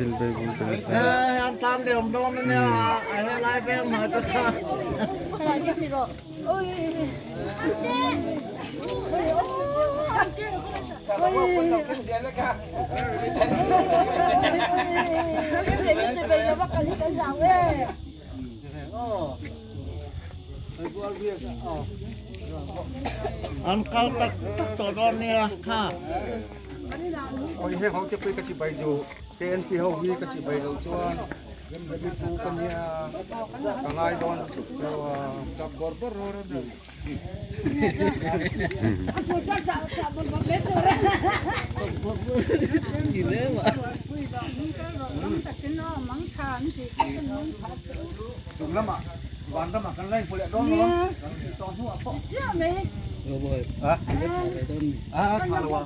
Thil bei bul te nasa. An kal tak tak tawh dawn nia kha. Oi heng ho te pawh hi ka chibai duh KNP ho hi ka chibai loh chuan mi pu ka nia ka ngai dawn lutuk cheu a. Chung lamah van ramah kan la inhmu leh dawn lo a, kan tih tawh hnuah pawh. A, a tha lo a.